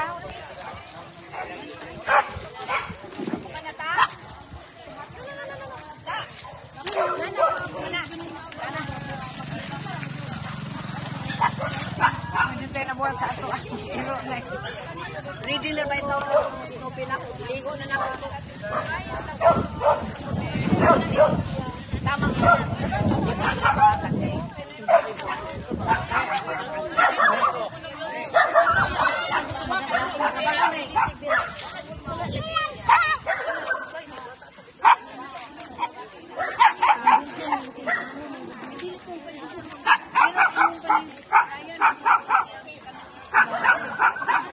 Trabaho. Mana ta? Ta. Mana? Mana? Medyo tayo nabuhan sa ato. Pero, like, Ready na ba ito? Snoopy na ako. Ligo na na ako.